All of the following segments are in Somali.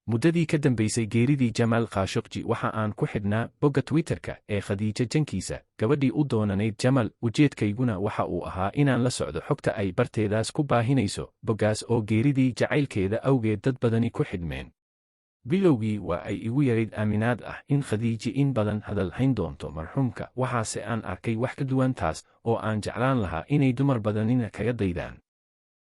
Muddadii ka dambaysay geeridii Jamaal Khaashuqji, waxa aan ku xidhnaa bogga Twitterka ee Khadiija Jankiisa, gabadhii u doonanayd Jamal. Ujeedkayguna waxa uu ahaa inaan la socdo xogta ay barteedaas ku baahinayso, boggaas oo geeridii jacaylkeeda awgeed dad badani ku xidhmeen. Bilowgii waa ay igu yarayd aaminaad ah in Khadiiji in badan hadal hayn doonto marxuumka, waxaase aan arkay wax ka duwan taas oo aan jeclaan lahaa inay dumar badanina kaga daydaan.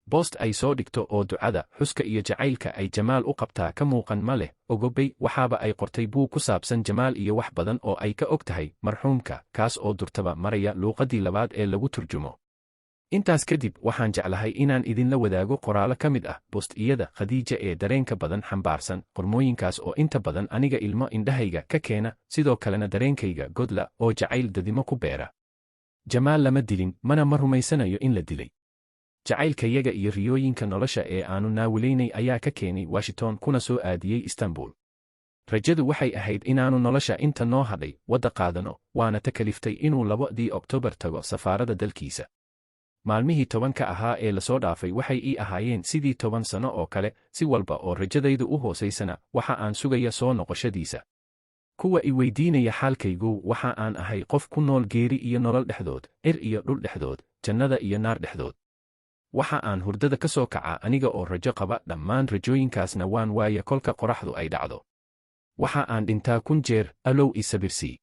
Post ay soo dhigto oo ducada, xuska iyo jacaylka ay Jamaal u qabtaa ka muuqan ma leh. Ogobay, waxaaba ay qortay buug ku saabsan Jamaal iyo wax badan oo ay ka og tahay marxuumka, kaas oo durtaba maraya luuqaddii labaad ee lagu turjumo. Intaas kadib, waxaan jeclahay inaan idinla wadaago qoraallo ka mid ah post-iyada Khadiija ee dareenka badan xambaarsan, qormooyinkaas oo inta badan aniga ilmo indhahayga ka keena, sidoo kalena dareenkayga godla oo jacayl dadimo ku beera. Jamaal lama dilin, mana ma rumaysanayo in la dilay. Jacaylkayaga iyo riyooyinka nolosha ee aanu naawilaynay ayaa ka keenay Washington kuna soo aadiyey Istanbul. Rajadu waxay ahayd inaannu nolosha inta noo hadhay wadda qaadano, waana ta kaliftay inuu 2dii Oktoobar tago safaaradda dalkiisa. Maalmihii 10ka ahaa ee lasoo dhaafay waxay ii ahaayeen sidii 10 sano oo kale. Si walba oo rajadaydu u hoosaysana, waxa aan sugaya soo noqoshadiisa. Kuwa i weydiinaya xaalkaygu, waxa aan ahay qof ku nool geeri iyo nolol dhexdood, cir iyo dhul dhexdood, jannada iyo naar dhexdood. Waxa aan hurdada ka soo kaca aniga oo rajo qaba, dhammaan rajooyinkaasna waan waaya kolka qoraxdu ay dhacdo. Waxa aan dhintaa 1000 jeer. Allow i sabirsii.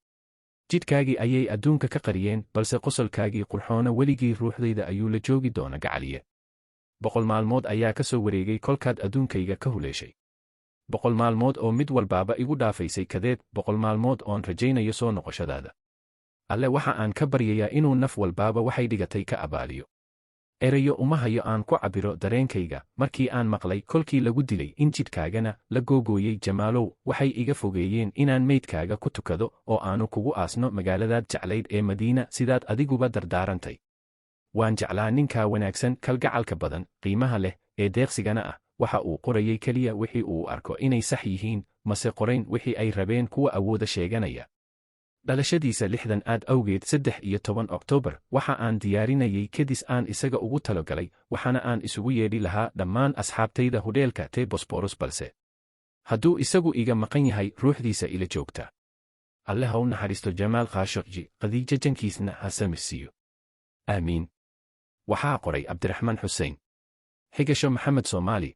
Jidhkaagii ayay adduunka ka qariyeen, balse qosolkaagii qurxoona weligii ruuxdayda ayuu la joogi doona. Gacaliye, 100 maalmood ayaa ka soo wareegay kolkaad adduunkayga ka huleeshay, 100 maalmood oo mid walbaaba igu dhaafaysay kadeed, 100 maalmood oon rajaynayo soo noqoshadaada. Alle waxa aan ka baryayaa inuu naf walbaaba waxay dhigatay ka abaaliyo. Erayo uma hayo aan ku cabbiro dareenkayga markii aan maqlay kolkii lagu dilay in jidhkaagana la googooyey. Jamaalow, waxay iga fogeeyeen inaan meydkaaga ku tukado oo aanu kugu aasno magaaladaad jeclayd ee Madiina, sidaad adiguba dardaarantay. Waan jeclaa ninkaa wanaagsan, kalgacalka badan, qiimaha leh ee deeqsigana ah. Waxa uu qorayay keliya wixii uu arko inay sax yihiin, mase qorayn wixii ay rabeen kuwa awooda sheeganaya. Dhalashadiisa 60aad awgeed, 13 Oktoobar, waxa aan diyaarinayay kedis aan isaga ugu talogalay, waxaana aan isugu yeedhi lahaa dhammaan asxaabtayda hudheelka te Bosporus. Balse hadduu isagu iga maqan yahay, ruuxdiisa ila joogta. Alle ha u naxariisto Jamaal Khaashuqji, Khadiijo Jankiisna ha samirsiiyo. Aamiin. Waxaa qoray Cabdiraxmaan Xuseen. Xigasho Maxamed Soomaali.